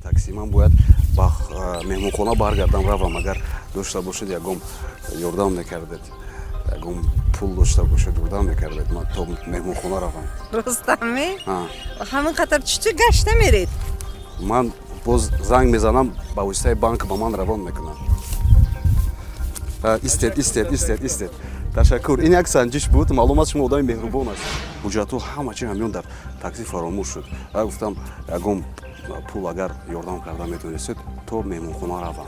Такси, ман бояд ба меҳмонхона баргардам, равам. Агар дошта бошед, ягон ёрдам мекардед, ягон пул дошта бошед, ёрдам мекардед, ман то меҳмонхона равам. Ростами? А. Ҳамин қадар чӣ гашта меред? Ман боз занг мезанам, ба воситаи банк ба ман равон мекунам. Истед, истед, истед, истед. Ташаккур, ин як санҷиш буд. Маълум аст, шумо одами меҳрубон аст. Ҳуҷҷатҳо, ҳама чи ҳамён дар такси фаромӯш шуд. Ва гуфтам, ягон пул агар ёрдам карда метавонистед, то меҳмонхона равам.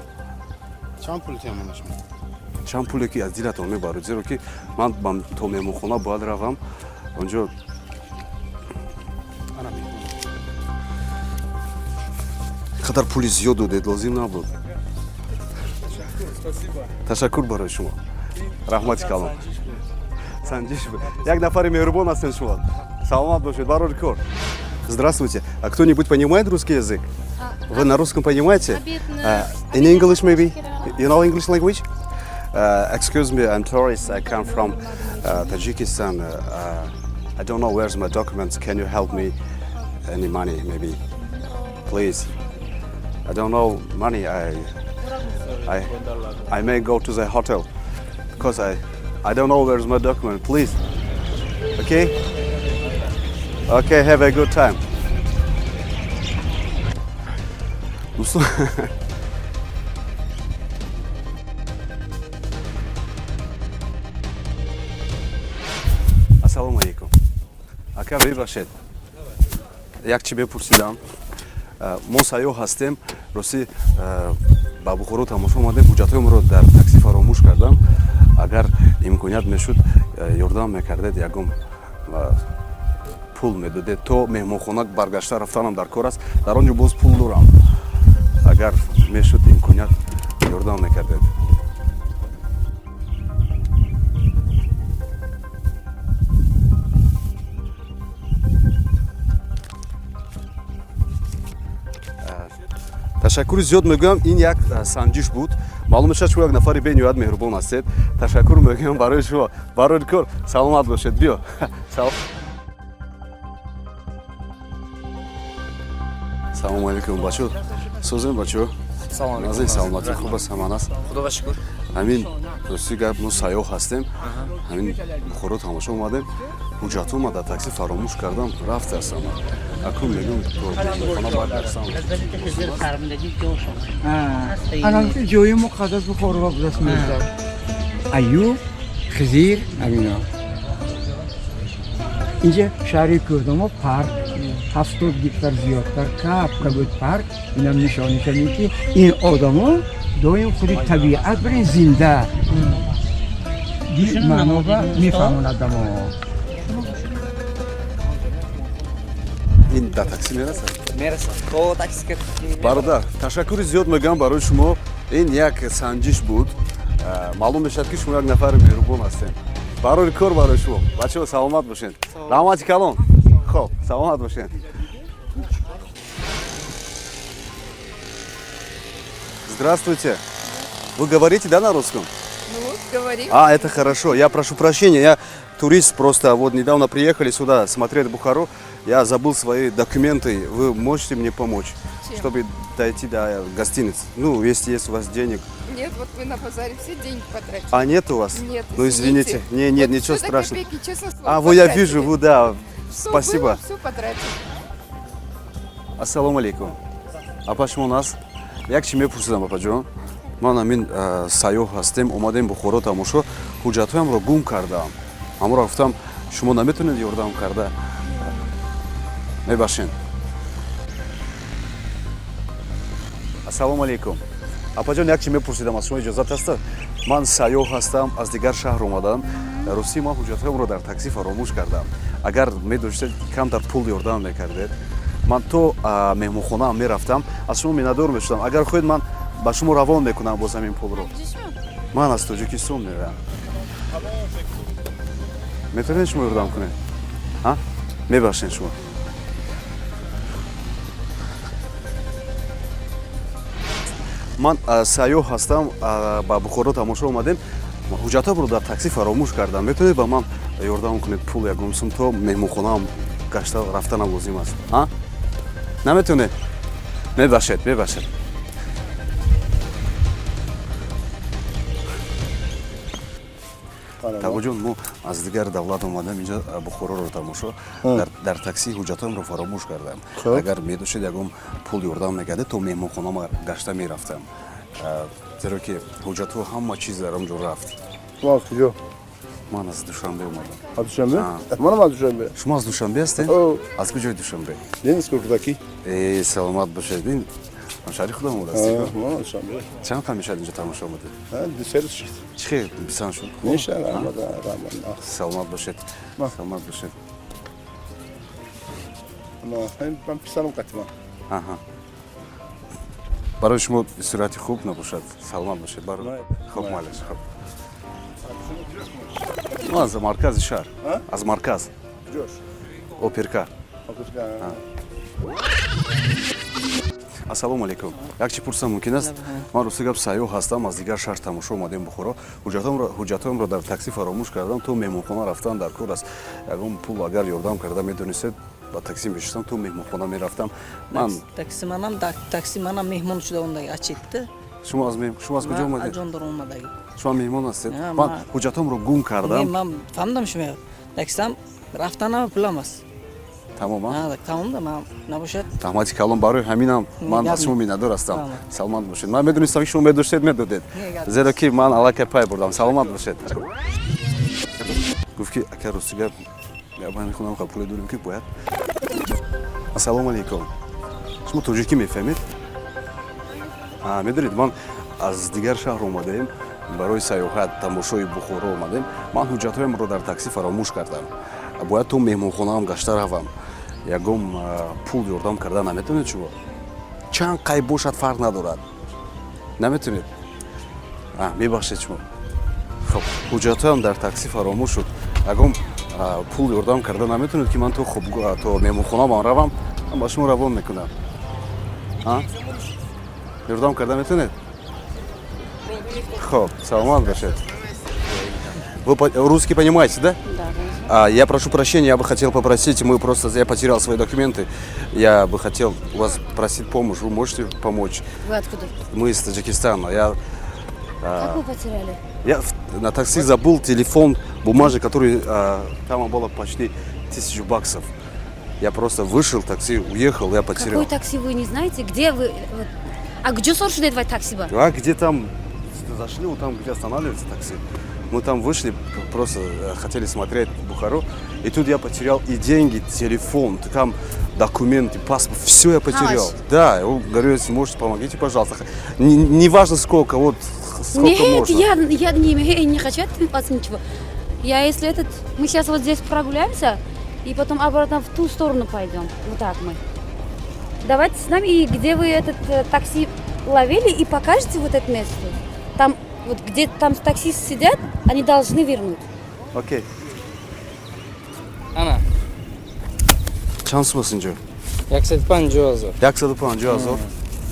Чанд пул темона шумо? Чанд пуле ки аз дилатон мебарад, зеро ки ман то меҳмонхона бояд равам, онҷо. Ана меҳмон. Қадар пули зиёд додед, лозим набуд. Ташаккур барои шумо, раҳмати калон. Санҷиш буд. Як нафари меҳрубон ҳастед шумо, саломат бошед, барори кор. Здравствуйте, а кто-нибудь понимает русский язык? Вы на русском понимаете? In English maybe? You know English language? Excuse me, I'm tourist. I come from Tajikistan. I don't know where's my documents. Can you help me? Any money maybe? Please. I don't know money. I may go to the hotel because I don't know where's my document. Please. Okay? Okay, have a good time. Дӯстон, ассалому алайкум, ака, бибахшед, як чи бепурсидам. Мо сайёҳ ҳастем, ростӣ, ба Бухоро тамошо омадем. Ҳуҷҷатҳоямро дар такси фаромӯш кардам. Агар имконият мешуд, ёрдам мекардед, ягон пул медодед, то меҳмонхона баргашта рафтанам дар кор аст. Дар он ҷо боз пул дорам. Агар мешуд имконият, ёрдам мекардед. Ташаккури зиёд мегӯям, ин як санҷиш буд. Маълум мешавад, шумо як нафари бениҳоят меҳрубон ҳастед. Ташаккур мегӯям барои шумо, барои кор, саломат бошед. Биё. Салому алейкум, бачо, созем, бачо? Назин, саломатӣ хуб аст, ҳаман аст? Худо ба шукр. Ҳамин, рости гап, мо сайёҳ ҳастем, ҳамин Бухоро тамошо омадем. Ҳуҷҷатҳома дар такси фаромӯш кардам, рафтаастам. Акнун мегӯям, то меҳмонхона баргаштам. الان جای مقدس بخارا به دست میاد. ایوب، خزیر، همینا. اینجا شهر کردما پارک 70 گکتر زیادتر کپ کبود پارک. اینم نشانش اینه که این آدما دایم خود طبیعت برین زنده دی معنا و میفهمون آدما. Ин дар такси мерасад? Мерасад. То такси ки. Бародар, ташаккури зиёд мегӯям барои шумо, ин як санҷиш буд. Маълум мешавад, ки шумо як нафари меҳрубон ҳастем. Барори кор барои шумо, бачаҳо, саломат бошед, раҳмати калон. Хоб, саломат бошед. Здравствуйте, вы говорите, да, на русском? Ну, говорим. А, это хорошо. Я прошу прощения, я турист просто. Вот недавно приехали сюда смотреть Бухару. Я забыл свои документы. Вы можете мне помочь, Чем? чтобы дойти до гостиницы? Ну, если есть у вас денег. Нет, вот мы на базаре все деньги потратили. А нет у вас? Нет, Ну, извините. Не, нет, Вот ничего всё до страшного. копейки, честно слово, А, вот я потратили. вижу, вы, да. Что Спасибо. было, все потратили. Ассалому алейкум. Апа, шумо нас? Як чи мепурсидам, апаҷон. Ман ҳамин сайёҳ ҳастем, омадем Бухоро тамошо, ҳуҷҷатҳоямро гум кардам. Ҳамонро гуфтам, шумо наметавонед ёрдам карда? Мебахшед. Ассалому алейкум. Апаҷон, як чи мепурсидам аз шумо, иҷозат аст? Ман сайёҳ ҳастам, аз дигар шаҳр омадам. Ростӣ, ман ҳуҷҷатҳоямро дар такси фаромӯш кардам. Агар медоштед, камтар пул ёрдам мекардед. Ман то меҳмонхонаам мерафтам, аз шумо миннатдор мешудам. Агар хоҳед, ман ба шумо равон мекунам боз ҳамин пулро. Ман аз Тоҷикистон меравам. Метавонед шумо ёрдам кунед? А? Мебахшед шумо. Ман сайёҳ ҳастам, ба Бухоро тамошо омадем. Ҳуҷҷатҳоро дар такси фаромӯш кардам. Метавонед ба ман ёрдам кунед, пул ягон сум, то меҳмонхонаам гашта рафтанам лозим аст? А? Наметавонед? Мебахшед, мебахшед. Табуҷон, мо аз дигар давлат омадам инҷа Бухороро тамошо. Дар такси ҳуҷҷатҳоямро фаромӯш кардам. Агар медоштед, ягон пул ёрдам мекардед, то меҳмонхона гашта мерафтам, зеро ки ҳуҷҷатҳо, ҳама чиз дар он ҷо рафт. Шумо аз куҷо? Ман аз Душанбе омадам. Аз Душанбе? Манам аз Душанбе. Шумо аз Душанбе ҳастед? О. Аз куҷои Душанбе? Ленинско, Рӯдакӣ. Э, саломат бошед, ин шаҳри худам омадастед. Ман аз Душанбе. Чанд вақт мешавад инҷо тамошо омадед? 2-3 рӯз шуд. Чӣ хел писанд шуд? Меша, раҳмат, раҳмат. Саломат бошед, саломат бошед. Ман писарам қатима. Аҳа, барои шумо истироҳати хуб набошад, саломат бошед. Хуб, майлаш, хуб. Ман аз маркази шаҳр, аз марказ. Куҷош? Оперка. Ассалому алайкум, як чи пурсам мумкин аст? Ман, рости гап, сайёҳ ҳастам, аз дигар шаҳр тамошо омадем Бухоро. Ҳуҷҷатҳоямро дар такси фаромӯш кардам, то меҳмонхона рафтан дар кор аст. Ягон пул агар ёрдам карда медонистед, ба такси мешистам, то меҳмонхона мерафтам ман. Такси манам, такси манам меҳмон шуда омадаги ачитdi. Шумо аз куҷо омадед? Аҷондор омадаги. Шумо меҳмон ҳастед? Ман ҳуҷҷатҳоамро гум кардам. Ман фаҳмидам, шумо таксиам рафтанам пулам аст. Тамом. Тамомда, ман набошад. Раҳмати калон, барои ҳаминам ман аз шумо миннатдор ҳастам. Саломат бошед. Ман медонистам, ки шумо медоштед, медодед, зеро ки ман аллакай пай бурдам. Саломат бошед. Гуфт, ки ака, рости гап, ман худам пуле дорем, ки бояд. Ассалому алайкум, шумо тоҷикӣ мефаҳмед? Медонед, ман аз дигар шаҳр омадаем, барои сайёҳат тамошои Бухоро омадем. Ман ҳуҷҷатҳоямро дар такси фаромӯш кардам, бояд то меҳмонхонаам гашта равам. Ягон пул ёрдам карда наметавонед шумо? Чанд қай бошад, фарқ надорад. Наметавонед? Мебахшед шумо. Хуб, ҳуҷҷатҳоям дар такси фаромӯш шуд. Ягон пул ёрдам карда наметавонед, ки ман то хуб то меҳмонхонаам равам, ман ба шумо равон мекунам? Ёрдам карда метавонед? Хуб, саломат бошед. Вы русский понимаете, да? Да. Я прошу прощения, я бы хотел попросить, мы просто, я потерял свои документы, я бы хотел у вас просить помощь, вы можете помочь? Вы откуда? Мы из Таджикистана. Как вы потеряли? Я на такси забыл телефон, бумажник, который там было почти 1000 баксов. Я просто вышел, такси уехал, я потерял. Какое такси, вы не знаете? Где вы? Вот. А где сор шуда такси ба? А где там зашли, вот там, где останавливается такси. Мы там вышли, просто хотели смотреть Бухару. И тут я потерял и деньги, телефон, там документы, паспорт, все я потерял. Аш. Да, я говорю, если можете, помогите, пожалуйста. Не, не важно сколько, вот сколько Нет, можно. я не хочу от вас ничего. Я если этот... Мы сейчас вот здесь прогуляемся, и потом обратно в ту сторону пойдем. Вот так мы. Давайте с нами, и где вы этот такси ловили, и покажете вот это место. Там, вот где там таксисты сидят, они должны вернуть. Окей. Ана. Чанд сум аст инҷо? 150 000. 150 000.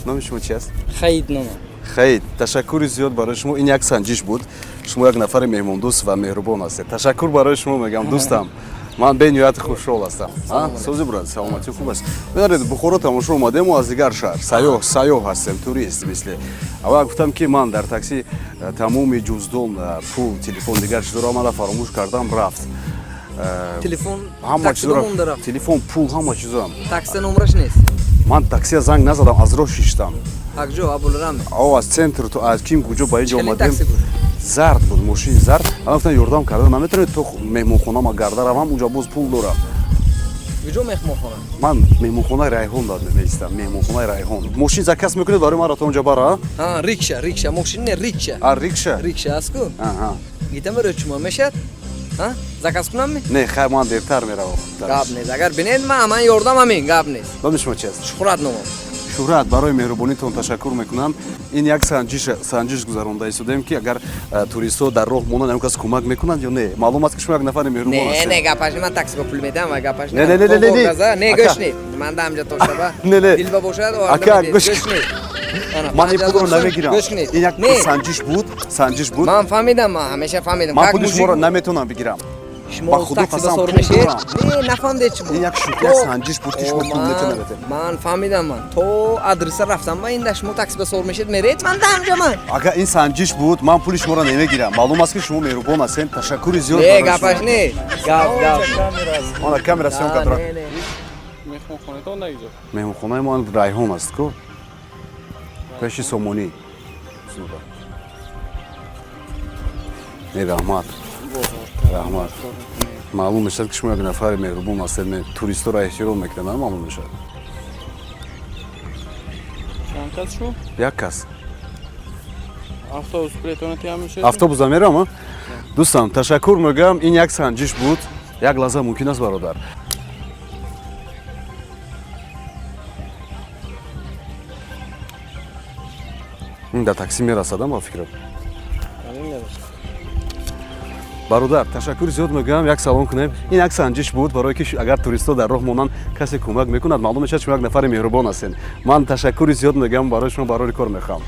Номи шумо чи аст? Хаид нома. Хаид, ташаккури зиёд барои шумо. Ин як санҷиш буд. Шумо як нафари меҳмондӯст ва меҳрубон ҳастед. Ташаккур барои шумо мегӯям, дӯстам. Ман бениҳоят хушҳол ҳастам. Сози, брат, саломатӣ, хуб аст. Медонед, Бухоро тамошо омадем аз дигар шаҳр, сайёҳ, сайёҳ ҳастем, турист мисли. Аввал гуфтам, ки ман дар такси тамоми ҷуздон, пул, телефон, дигар чизоро мана фаромӯш кардам, рафт. Телефон? Ҳама чизоро, телефон, пул, ҳама чизоам. Такси номраш нест? Ман таксия занг назадам, аз роҳ шиштам. Акҷо, Абулрам? О, аз центр, то аз ким куҷо ба инҷо омадем. Зард буд, мошини зард. Ман гуфтам, ёрдам карда наметавонед, то меҳмонхонама гарда равам, унҷо боз пул дорам. Куҷо меҳмонхона? Ман меҳмонхонаи Райҳон дад меистам, меҳмонхонаи Райҳон. Мошин заказ мекунед барои ман, то унҷо бара? Рикша, рикша, мошин не, рикша. А, рикша. Рикша аст ку, гитам чума мешад, заказ кунам? Не, хай, ман дертар меравам. Гап нест, агар бинед, ман ёрдам, ҳамин гап нест. Номи шумо чи аст? Шуҳрат номам. Шӯҳрат, барои меҳрубонитон ташаккур мекунам. Ин як санҷиш гузаронда истодем, ки агар туристҳо дар роҳ монанд, ягон кас кӯмак мекунанд ё не. Маълум аст, ки шумо як нафари меҳрубон Не. ҳастед. Не, гапаш, ман такси ба пул медиҳам ва гапаш. Не, не, не, не, не. Не, гӯш не, ман да ҳамҷа то шаба. Не, не. Дилба бошад. Ака, гӯш. Гӯш не. Ман ин пулро намегирам. Гӯш кунед. Ин як санҷиш буд, санҷиш буд. Ман фаҳмидам, ман ҳамеша фаҳмидам. Ман пули шуморо наметавонам бигирам. Шумо Ба худо такси қасам, ба савор пул мешед? дорам. Не, нафаҳмидед шумо. Ин як шӯхӣ, як санҷиш буд, ки шумо пул метавонед, наметавонед. Ман фаҳмидам ман. То адреса рафтам, ман инда шумо такси ба савор мешед, меред, ман даҳамҷа ман. Агар ин санҷиш буд, ман пули шуморо намегирам. Маълум аст, ки шумо меҳрубон ҳастем. Ташаккури зиёд Не, барои гапаш шумо. не. Гап, гап. Ана камера съёмка дорад. Не, не. Меҳмонхонатон дар иҷо? Меҳмонхонаи мо Райҳон аст ку, пеши Сомонӣ. Не, раҳмат, раҳмат. Маълум мешавад, ки шумо як нафари меҳрубон ҳастед. Туристҳоро эҳтиром мекунед, на, маълум мешавад. Чанд кас шу? Як кас. Автобус билетона тиям мешед? Автобуса мерам, а? Дӯстам, ташаккур мегӯям, ин як санҷиш буд. Як лаҳза мумкин аст, бародар? Ин дар такси мерасадам, ба фикрам. Бародар, ташаккури зиёд мегӯям, як салом кунем. Ин як санҷиш буд, барое ки агар туристҳо дар роҳ монанд, касе кӯмак мекунад. Маълум мешавад, шумо як нафари меҳрубон ҳастед. Ман ташаккури зиёд мегӯям барои шумо, барори кор мехоҳам.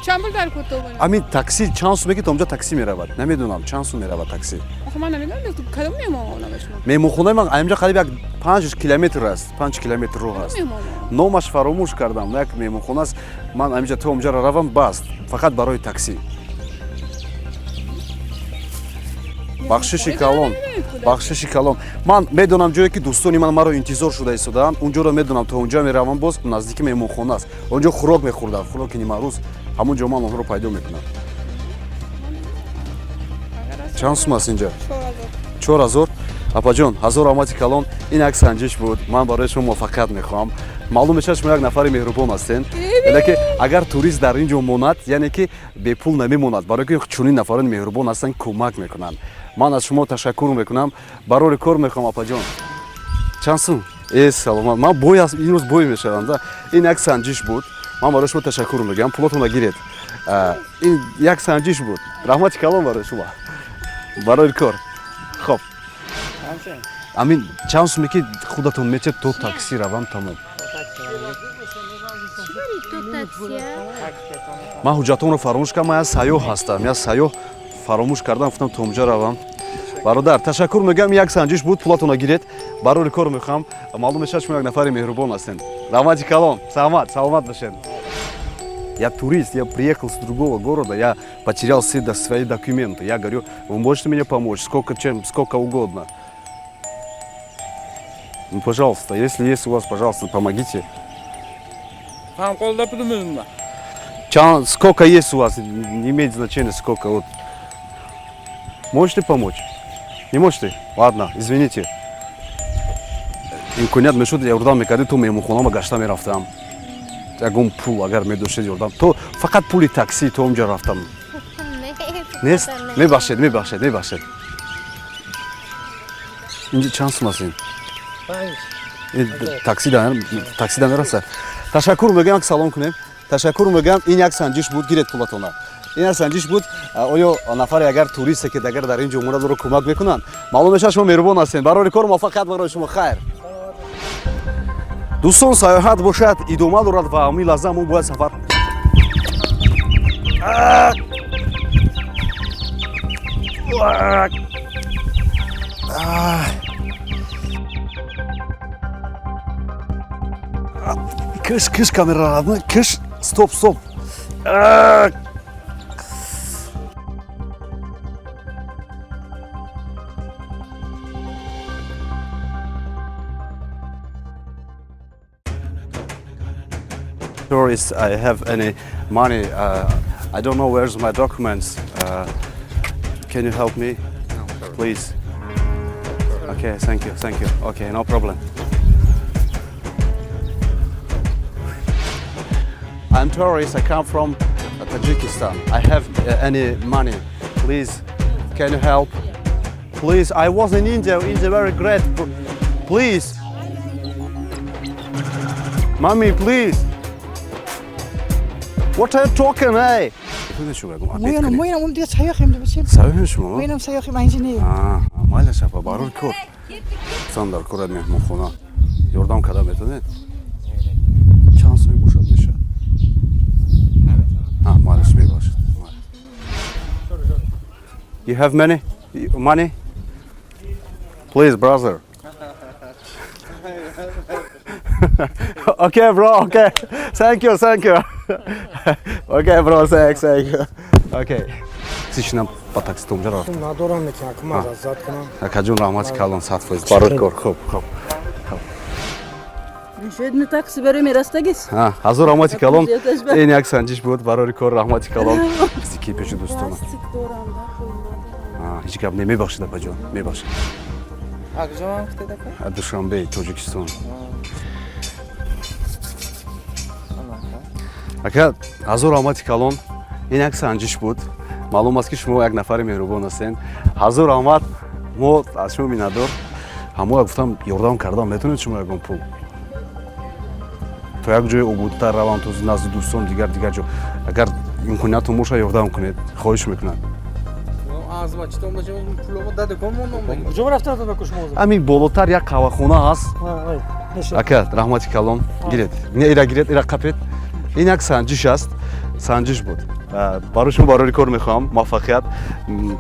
Чанд пул дар кор то? Ҳамин такси чанд сум, ки то онҷо такси меравад? Намедонам, чанд сум меравад такси. Охо, ман намедонам, кадом меҳмонхона ба шумо? Меҳмонхонаи ман инҷа қариб як 5 километр аст, 5 километр роҳ аст. Номаш фаромӯш кардам, як меҳмонхона аст. Ман ҳаминҷа то онҷаро равам, баст, фақат барои такси. Бахшиши калон, бахшиши калон. Ман медонам ҷое, ки дӯстони ман маро интизор шуда истодаанд, унҷоро медонам. То унҷа меравам, боз наздики меҳмонхона аст. Онҷо хӯрок мехӯрдам, хӯроки нимарӯз. Ҳамон ҷо ман онҳоро пайдо мекунам. Чанд сум аст инҷа? 4000. Апаҷон, ҳазор раҳмати калон, ин як санҷиш буд. Ман барои шумо муваффақият мехоҳам. Маълум мешавад, шумо як нафари меҳрубон ҳастен. Яъне ки агар турист дар ин ҷо монад, яъне ки бепул намемонад, барои ки чунин нафарони меҳрубон ҳастанд, кӯмак мекунанд. Ман аз шумо ташаккур мекунам, барори кор мехоҳам. Апаҷон, чанд сум? Э, саломат. Ман бой имрӯз бой мешавам да. Ин як санҷиш буд. Ман барои шумо ташаккур мегӯям, пулотонро гиред. Ин як санҷиш буд. Раҳмати калон барои шумо, барои кор. Хоб, амин, чанд суме ки худатон метед, то такси равам, тамом. Ман ҳуҷҷатонро фаромӯш кардам. Ман як сайёҳ ҳастам, як сайёҳ, фаромӯш кардам, гуфтам то онҷа равам. Бародар, ташаккур мегӯям, як санҷиш буд, пулатонро гиред, барори кор мехоҳам. Маълум мешавад, шумо як нафари меҳрубон ҳастед. Раҳмати калон, саломат, саломат бошед. Я турист, я приехал с другого города, я потерял все свои документы. Я говорю, вы можете мне помочь, сколько, чем, сколько угодно. Ну, пожалуйста, если есть у вас, пожалуйста, помогите. Фавқулодда пулimiz bor. Сколько есть у вас, не имеет значения сколько. Вот. Можете помочь? Не можете? Ладно, извините. Имконият мешуд, ёрдам мекардед, то меҳмонхонама гашта мерафтам. Ягон пул агар медоштед, ёрдам. То фақат пули такси то онҷа рафтам. Нест? Мебахшед, мебахшед, мебахшед. Инҷа чанд сум аст ин? Такси да мерасад. Ташаккур мегӯям, салом кунем. Ташаккур мегӯям, ин як санҷиш буд, гиред пулатона. Ин як санҷиш буд. Оё нафаре агар туристе ки агар дар ин ҷо омада, ӯро кӯмак мекунанд? Маълум мешавад, шумо меҳрубон ҳастед. Барори кор, муваффақият барои шумо, хайр. Дӯстон, саёҳат бошад, идома дорад ва ҳамин лаҳза мо бояд сафар. Киш, киш, камера, киш, стоп, стоп. А! Tourist, I have any money. I don't know where's my documents. Can you help me, please? Okay, thank you, thank you. Okay, no problem. I'm tourist. I come from Tajikistan. I have any money. Please, can you help? Please, I was in India. India very great. Please. Mommy, please. What are you talking, hey? Моинам ум дига сайёҳем дибисем. Сайёҳем шумо? Моинам сайёҳем, инженер. Майла шапа, барор кор. Сан дар кора меҳмонхона. Ёрдам карда метавонед? Чанд сум бошад мешавад? Майлаш, мебошад. You have many money? Please, brother. Okay, bro, okay. Thank you, thank you. Okay, bro, thanks, thank you. Okay. Сишинам ба такси то унҷа рафтам. Надорам, ки ман зад кунам. Акаҷон, раҳмати калон, 100%. Барои кор. Хуб, хуб. Шояд такси барои мерастагис. Ҳазор раҳмати калон. Ин як санҷиш буд. Барори кор, раҳмати калон. Ки пеши дӯстона. Ҳеҷ гап не, мебахшед, апаҷон, мебахшед. Душанбе, Тоҷикистон. Ака, ҳазор раҳмати калон. Ин як санҷиш буд. Маълум аст, ки шумо як нафари меҳрубон ҳастед. Ҳазор раҳмат, мо аз шумо миннатдор. Ҳамоя гуфтам, ёрдам кардам, метавонед шумо ягон пул то як ҷои обудтар равам, то назди дӯстон, дигар дигар ҷо, агар имкониятон боша, ёрдам кунед, хоҳиш мекунам. Ҳамин болотар як қаҳвахона ҳаст. Ака, раҳмати калон, гиред, ира гиред, ира қапед. Ин як санҷиш аст, санҷиш буд. Барои шумо барори кор мехоҳам, муваффақият.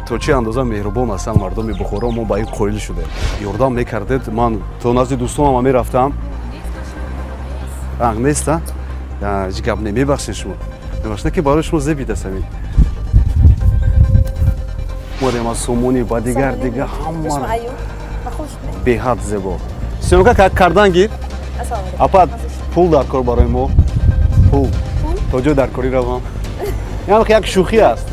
То чӣ андоза меҳрубон ҳастанд мардуми Бухоро, мо ба ин қоил шудем. Ёрдам мекардед, ман то назди дӯстонам мерафтам. Нест, а? Ҳеҷ гап не, мебахшед шумо, мебахшед, ки барои шумо зеб бидас. Ҳамин модем аз сомонӣ ба дигар дигар, ҳама беҳад зебо. Съёмка кардан гир. Апа, пул дар кор, барои мо пул, то ҷой дар корӣ равам. Яъне як шӯхӣ аст.